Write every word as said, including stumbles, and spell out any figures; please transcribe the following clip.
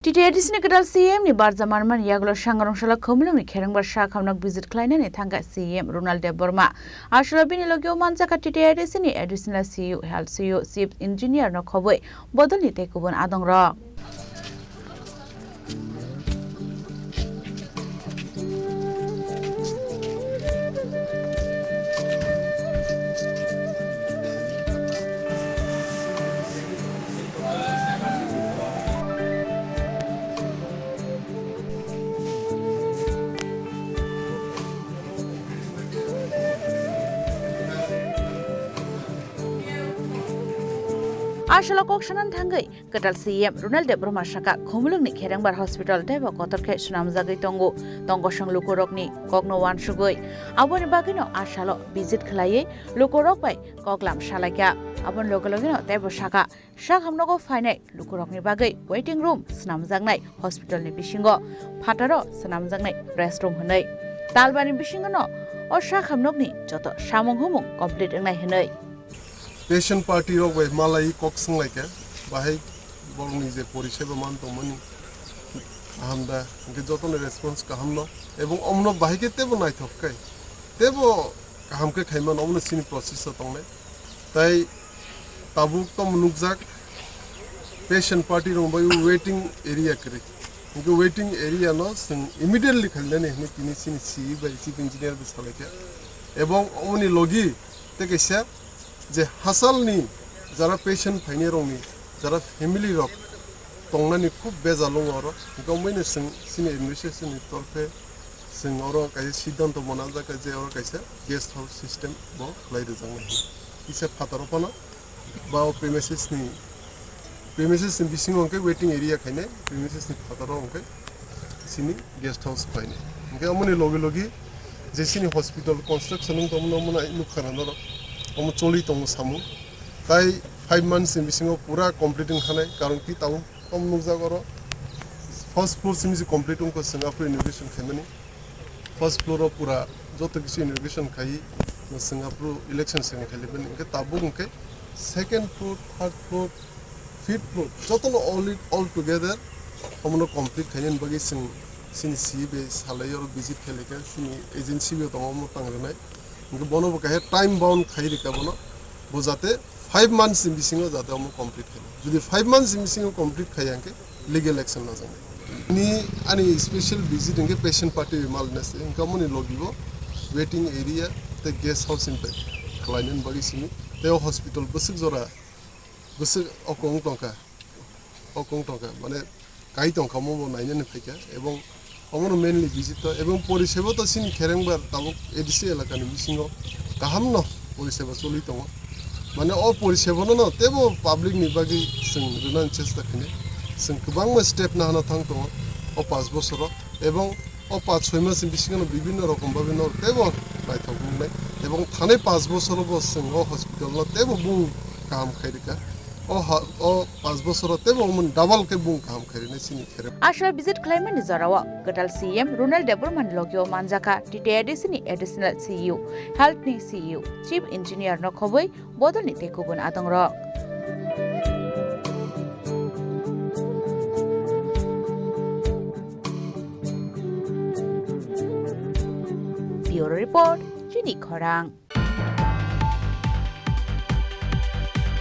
T T A D C ni kwtal C E M ni barja manmani yagulo Sangrong salo Khumulwng ni Kherengbar sakhamno visit khlainani thangkha C E M Ronald Debbarma. Aswk bini logi o manjakha T T A D C ni Additional C E O, Health C E O, Chief Engineer no khobwi bodolni tei kubun adongrok. Aswk kok sanan thangwi kwtal C E M Ronald Debbarma sakha, Khumulwng ni Kherengbar Hospital teibo kotor khe swnamjagwi tongo. Tongkosong lukurokni kokno uansugwi. Aboni bagwino aswk visit khlaiwi lukurok bai koklam salaikha. Aboni loge logeno teibo sakha, sakhamnogo phainai lukurokni bagwi waiting room swnamjaknai hospital ni bisingo phataro swnamjaknai rest room hwnwi. Talbani bisingono o sakhamnokni joto samung humung complete wngnai hwnwi. Patient party rok bai malai kok swnglaikha, bahai borokni je poriseba man tongmani kaham da, hwnkhe jotono response kahamno, ebong omono bahai khe teibo naithok khe, teibo kaham khe khaimano, omono chini process o tongnai. Tai tabuk tamo nukjak, patient party rok bai waiting area kwrwi. Hwnkhe waiting area no chwng immediately khalinani hwnwi tini chini C E bai chief engineer bai salaikha. Ebong omoni logi tei kaisa je hachal ni jara patient phainai rokni jara family rok tongnani khub bejal wngo oro. Hwnkhe omoino chwng chini administration ni torkhe chwng oro kaisa siddhanto mwnajak je oro kaisa guest house system bo khlai rwjaknai. Kisa phataro phano ba o premises ni, premises ni bisingo hwnkhe waiting area khainai, premises ni phataro hwnkhe chini guest house khlainai. Hwnkhe omoni logi logi je chini hospital construction wng tongmano, omo nai nukha na norok, omo choli tongo samung. Tai five months ni bisingo pura complete wngkhanai, karon ki tabuk omo nukjak oro first floor simi se complete wngkha, chwng aphuru inauguration khaimani. First floor o pura joto kisu inauguration khai, chwng aphuru election second khailibani. Hwnkhe tabuk hwnkhe second floor, third floor, fifth floor jotono all it, all together omono complete khainani bagwi chwng chini C E bai salai oro visit khailika, chini agency bo tongo omo tang rwnai. Hwnkhe bono bo kaisa time bound khai rika bono, bo jate five months ni bisingo jate omo complete khai. Jodi five months ni bisingo complete khai hwnkhe legal action lajaknai. Ni ani special visit hwnkhe patient party bai malna se, hwnkhe omoni logi bo waiting area tei guest house ni pai khlainani bagwi simi tei o hospital bwswk jora bwswk okong tongkha, okong tongkha, mane kai tongkha, omo bo nainani phaikha, ebong omono mainly visit to, ebong poriseba to chini Kherengbar tabuk A D C elakani bisingo kahamno poriseba choli tongo. Mane o porisebano no teibo public ni bagwi chwng rwnani chesta khainai. Chwng kwbangma step nahana thang tongo o panch bosoro, ebong o panch soi mas ni bisingo no bibhinno rokom bhabe no teibo naithok wngnai, ebong thanai panch bosoro bo chwng o hospital no teibo bung kaham khai rika. O ha-, o panch bosoro teibo omo double khe bung kaham khai rinai chini kherem. Aswk visit khlaimani jorao kwtal C E M Ronald Debbarma ni logi o manjakha T T A D C ni Additional C E O, Health ni C E O, Chief Engineer no khobwi bodolni tei kubun adongrok. Bureau Report, Chini Khorang.